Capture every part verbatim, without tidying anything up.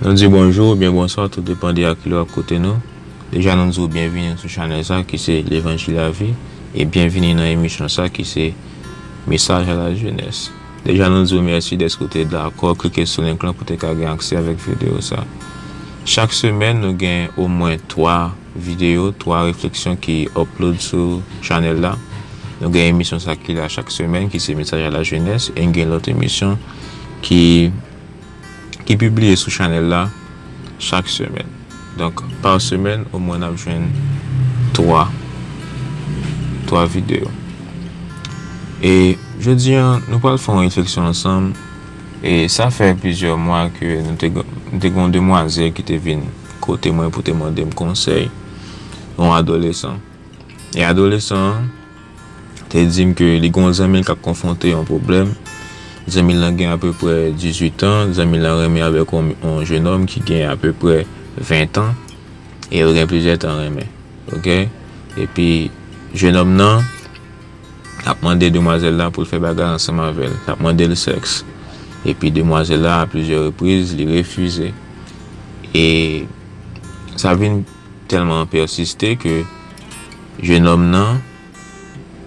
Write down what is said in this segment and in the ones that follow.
Nou di bonjou oubyen bonswa, tou depann de a kilè w ap koute nou. Deja, nou di w byenvini sou chanèl sa ki se Levanjil Lavi, e byenvini nan emisyon sa ki se Mesaj a la Jenès. Deja, nou di w mèsi dèske w te dakò klike sou link lan pou te ka gen aksè avèk videyo sa. Chak semèn, nou gen omwen twa videyo, twa refleksyon ki upload sou chanèl la. Nou gen emisyon sa ki la chak semèn, ki se Mesaj a la Jenès, e n gen lòt emisyon ki ki pibliye sou chanèl la chak semèn. Donk, pa semèn, omwen n ap jwenn twa, twa videyo. E jodi a, nou pral fè yon refleksyon ansanm. E sa fè plizyè mwa ke nou te, nou te gen yon demwazèl ki te vin kote mwen pou te mande m konsèy, yon adolesan. E adolesan an, te di m ke li gen yon zanmi l k ap konfwonte yon pwoblèm. Zanmi l lan gen apeprè dizuit an, zanmi l lan renmen avèk yon, yon jennonm ki gen apeprè ven an, e yo gen plizyè tan renmen. Oke? Epi, jennonm nan ap mande demwazèl la pou l fè bagay ansanm avè l, l ap mande l sèks. Epi, demwazèl la, a plizyè repriz, li refize. E sa vin tèlman pèsiste ke jennonm nan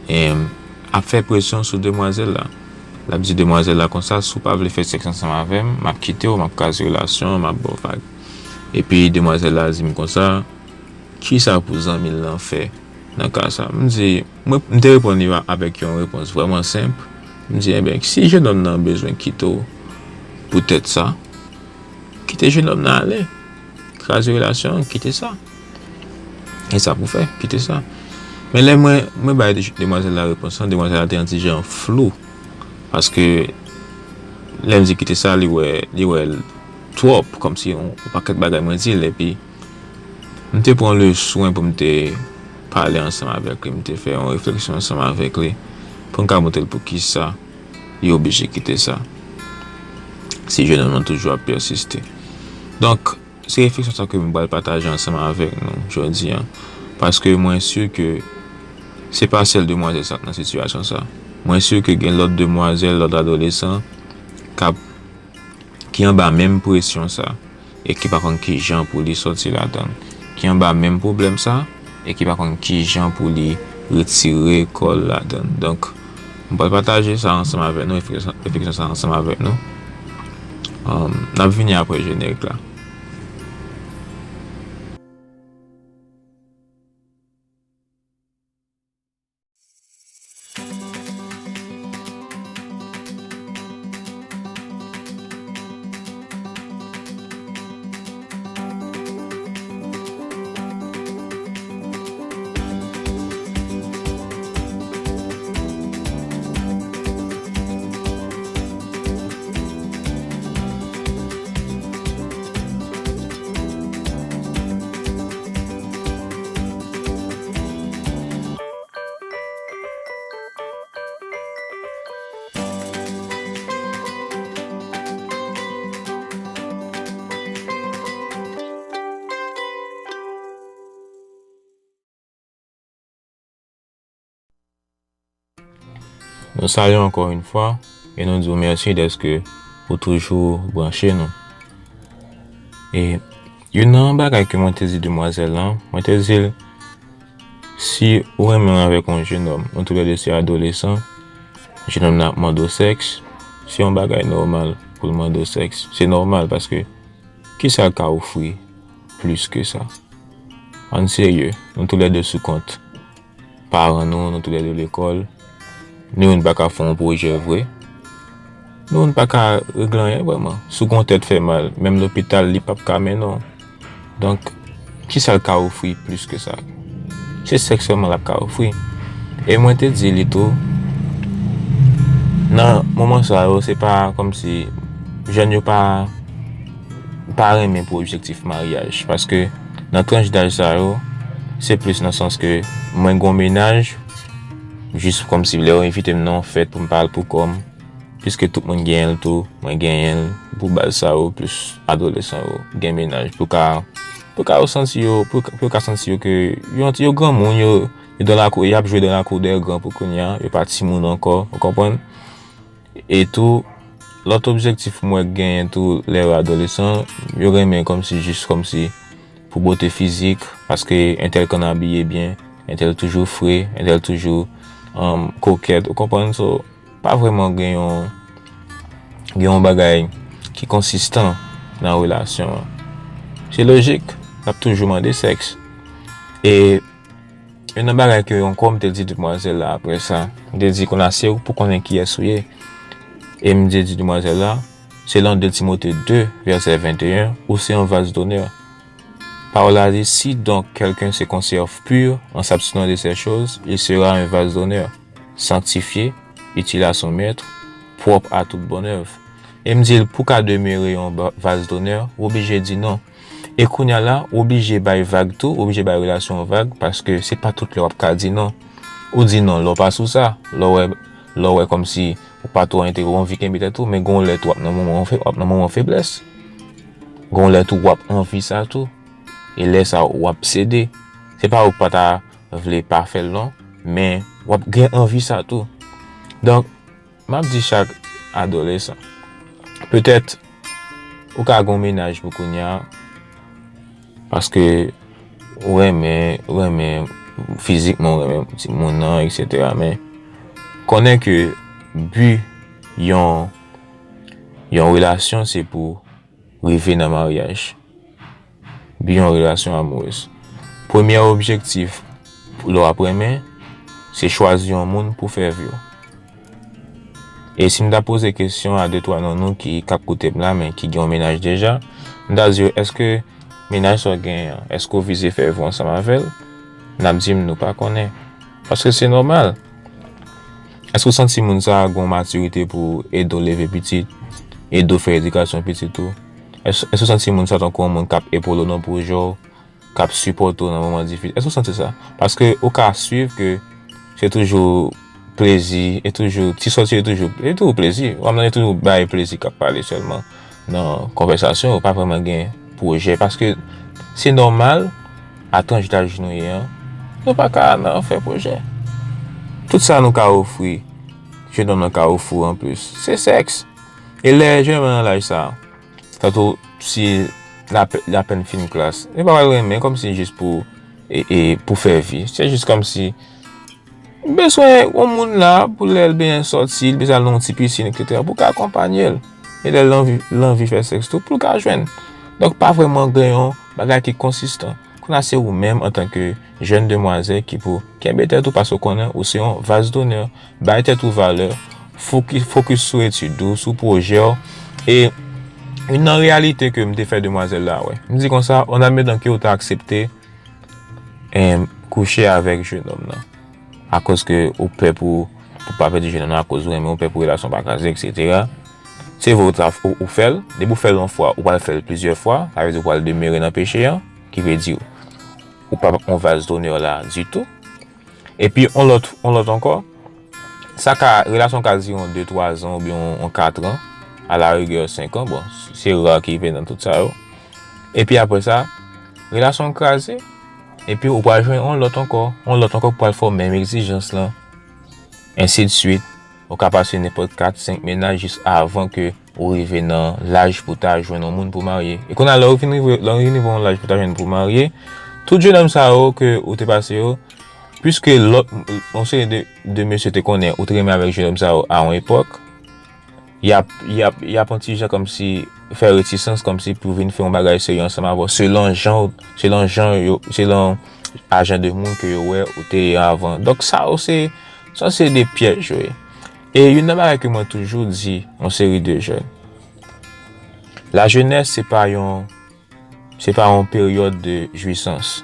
em, ap fè presyon sou demwazèl la. L ap di demwazèl la konsa, "Si w pa vle fè sèks ansanm avè m, m ap kite w, m ap kraze relasyon an, m ap ba w vag." Epi demwazèl la di m konsa, "Kisa pou zanmi l lan fè nan ka sa?" M di, mwen, m te reponn li avèk yon repons vrèman senp. M di, "Enben, si jennonm nan bezwen kite w poutèt sa, kite jennonm nan ale. Kraze relasyon an, kite sa." E sa pou fè, kite sa. Men lè mwen, mwen bay de-, demwazèl la repons lan, demwazèl la te yon ti jan flou. Paske lè m di kite sa, li wè, li wè l twòp, kòmsi yon pakèt bagay mwen di l, epi m te pran le swen pou m te pale ansanm avèk li, m te fè yon refleksyon ansanm avèk li, pou m ka montre l poukisa li oblije kite sa. Si jennonm nan toujou ap pèsiste. Donk, se refleksyon sa ke m pral pataje ansanm avèk nou jodi a. Paske mwen si ke se pa sèl demwazèl sa k nan sitiyasyon sa. Mwen si ke gen lòt demwazèl, lòt adolesan k ap, ki anba menm presyon sa, e ki pa konn ki jan pou li sòti ladan l. Ki anba menm pwoblèm sa, e ki pa konn ki jan pou li retire kò l ladan l. Donk, m pral pataje sa ansanm avèk nou, refleksyon, refleksyon sa ansanm avèk nou. Um, n ap vini apre jenerik la. Nou salye w ankò yon fwa e nou di w mèsi dèske ou toujou branche nou. E youn nan bagay ke mwen te di demwazèl lan, mwen te di l, si ou renmen avèk yon jennonm, nou toulède se adolesan, jennonm nan ap mande w sèks, se yon bagay nòmal pou l mande w sèks. Se nòmal paske kisa l ka ofri plis ke sa? Ann serye, nou toulède sou kont paran nou, nou toulède lekòl. Nou youn pa ka fè yon pwojè vre. Nou youn pa ka regle anyen vrèman. Si w gen yon tèt fè mal, menm lopital, li p ap ka mennen w. Donk, kisa l ka ofri plis ke sa? Se sèks sèlman l ap ka ofri. E mwen te di li tou, nan moman sa yo, se pa kòmsi jèn yo pa pa renmen pou objektif maryaj, paske nan tranch daj sa yo, se plis nan sans ke mwen gon mennaj, jis kòmsi lè yo envite m nan yon fèt pou m pa al pou kò m, piske tout moun genyen l tou, mwen genyen l, pou baz sa yo, plis adolesan yo, gen mennaj, pou ka, pou ka yo santi yo, pou, pou yo ka santi yo ke yo, yo granmoun, yo, yo dans la cour, y ap jwe dans la cour des grands pou kounye a, yo pa timoun ankò, ou konprann? E tou, lòt objektif mwen genyen tou lè yo adolesan, yo renmen kòmsi jis kòmsi pou bote fizik, paske entèl konn abiye byen, entèl toujou fre, entèl toujou um, kokèt, ou konprann? So, pa vrèman gen yon, gen yon bagay ki konsistan nan relasyon an. Se lojik, n ap toujou mande sèks. E youn nan bagay ke yon kò m te di demwazèl la apre sa, m te di konn ase ou pou konnen kiyès ou ye. E m te di demwazèl la, selon de Timote de, vèsè venteyen, ou se yon vaz donè. Pawòl la di, si donc quelqu'un se conserve pur en s'abstenant de ces choses, il sera un vase d'honneur, sanctifié, utile à son maître, propre à toute bonne œuvre. E m di l, pou ka demere yon ba- vase d'honneur, ou oblije di non. E kounye a la, ou oblije bay vag tou, ou oblije bay relasyon vag, paske se pa tout lè w ap ka di non. Ou di non, lè w pa sou sa, lè w wè, lè w wè kòmsi ou pa twò enterese, ou anvi kenbe tèt ou, men gon lè tou w ap nan moman, w ap nan moman feblès. Gon lè tou w ap anvi sa tou. E lè sa w ap sede. Se pa ou pa ta vle pa fè l non, men w ap gen anvi sa tou. Donk, m ap di chak adolesan, petèt ou ka gon mennaj pou kounye a, paske ou renmen, ou renmen fizikman, ou renmen timoun nan, etsetera. Men konnen ke bi yon, yon relasyon se pou rive nan maryaj. Bi yon relasyon amourez. Premye objektif lè w ap renmen, se chwazi yon moun pou fè vi w. E si m ta poze kesyon a de twa nan nou ki k ap koute m la, men ki gen yon mennaj deja, m ta di yo, èske mennaj sa w genyen an, èske w vize fè vi w ansanm avè l? N ap di m nou pa konnen. Paske se nòmal. Èske w santi moun sa a gen yon matirite pou ede w leve pitit, ede w fè edikasyon pitit ou? Èske èske w santi moun sa a tankou yon moun k ap epole w nan pwojè w, k ap sipòte w nan moman difisil? Èske w santi sa? Paske ou ka swiv ke se toujou plezi, e toujou, ti sòti yo toujou, e toujou plezi. Ou ap nan toujou bay plezi k ap pale sèlman nan konvèsasyon yo, pa vrèman gen pwojè. Paske se nòmal, a tranch daj nou ye an, nou pa ka nan fè pwojè. Tout sa nou ka ofri, jenòm nan ka ofri w anplis, se sèks. E lè jenòm nan nan laj sa a, tankou si l apèn fin klas, li pa pral renmen kòmsi jis pou, e, e, pou fè vi. Se jis kòmsi bezwen yon moun la pou lè l bezwen sòti, l bezwen al nan yon ti pisin, etsetera, pou ka akonpanye l. E lè l anvi, l anvi fè sèks tou, pou l ka jwenn. Donk, pa vrèman gen yon bagay ki konsistan. Kounye a se ou menm antanke jèn demwazèl ki pou kenbe tèt ou paske w konnen ou se yon vaz donè. Bay tèt ou valè. Foki- Fokis sou etid ou, sou pwojè w. E youn nan reyalite ke m te fè demwazèl la wè. M di konsa, an admetan ke w ta aksepte em, kouche avèk jenòm nan. Akoz ke ou pè pou, pou pa pèdi jenòm nan, akoz ou renmen, ou pè pou relasyon pa kraze, etsetera. Se vre ou, ou, ou fè l, depi ou fè l yon fwa, ou pral fè l plizyè fwa, sa vle di ou pral demere nan peche an, ki vle di ou pa yon vaz donè la ditou. Epi yon lòt, yon lòt ankò, sa ka, relasyon ka dire yon de twa zan oubyen yon, yon kat an, alarigè senk an, bon, se ra ki rive nan tout sa yo. Epi apre sa, relasyon an kraze, epi ou pral jwenn yon lòt ankò, yon lòt ankò pou al fè w menm egzijans lan, ensidswit. Ou ka pase nenpòt kat, senk mennaj jis avan ke ou rive nan laj pou ta jwenn yon moun pou marye. E kounye a, lè ou vin rive, lè ou vin rive yon laj pou ta jwenn pou marye, tout jenòm sa yo ke ou te pase yo, piske lòt, yon seri de, de mesye te konnen ou te renmen avèk jenòm sa yo a yon epòk, y ap, y ap, y ap yon ti jan kòmsi fè retisans, kòmsi pou vin fè yon bagay serye ansanm avè w, selon jan, selon jan yo, selon a jan de moun ke yo wè ou te ye avan. Donk, sa yo se, sa se de pyèj yo ye. E youn nan bagay ke mwen toujou di yon seri de jèn, lajenès se pa yon, se pa yon peryòd de jwisans.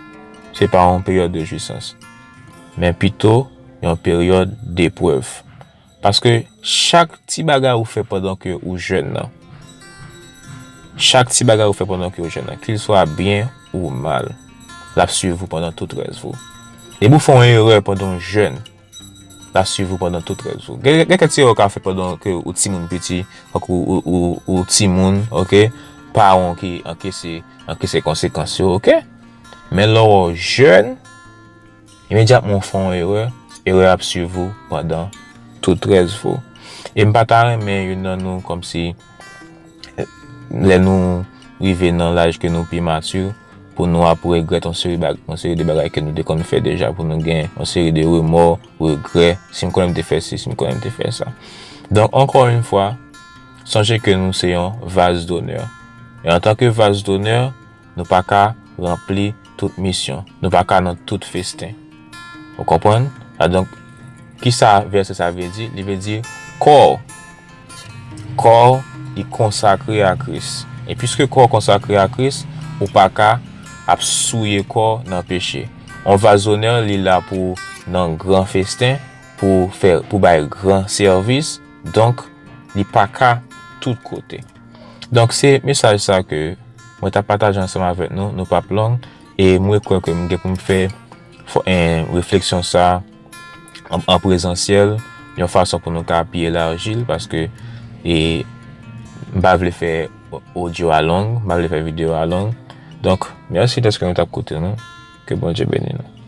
Se pa yon peryòd de jwisans. Men pito yon peryòd deprèv. Paske chak ti bagay ou fè pandan ke ou jèn nan, chak ti bagay ou fè pandan ke ou jèn nan, kil swa byen ou mal, l ap swiv ou pandan tout rès vi w. Depi ou fè yon erè pandan w jèn, l ap swiv ou pandan tout rès vi w. Gen, gen kèk ti erè w ka fè pandan ke ou timoun piti, tankou ou, ou, ou, ou timoun, oke? Paran w ki ankese, ankese konsekans yo, oke? Men lè w jèn, imedyatman w fè yon erè, erè a ap swiv ou pandan tout rès vi w. E m pa ta renmen youn nan nou kòmsi, eh, lè nou rive nan laj ke nou pi mati, pou nou ap regrèt yon seri bag-, yon seri de bagay ke nou te konn fè deja, pou nou gen yon seri de remò, regrè, si m konnen m te fè si, si m konnen m te fè sa. Donk, ankò yon fwa, sonje ke nou se yon vaz donè. E antanke vaz donè, nou pa ka ranpli tout misyon. Nou pa ka nan tout festen. Ou konprann? Adonk, kisa vèsè sa vle di? Li vle di kò w. Kò w, li konsakre a Kris. E piske kò w konsakre a Kris, ou pa ka ap souye kò w nan peche. Yon vaz donè, li la pou nan gran festen, pou fè, pou bay gran sèvis. Donk, li pa ka tout kote. Donk, se mesaj sa ke mwen t ap pataje ansanm avèk nou, nou p ap long, e mwen kwè ke m gen pou m fè fò-, en, refleksyon sa an, an prezansyèl, yon fason pou nou ka pi elaji l, paske, e, m pa vle fè odyo a long, m pa vle fè videyo a long. Donk, mèsi dèske nou t ap koute nou. Ke Bondye beni nou.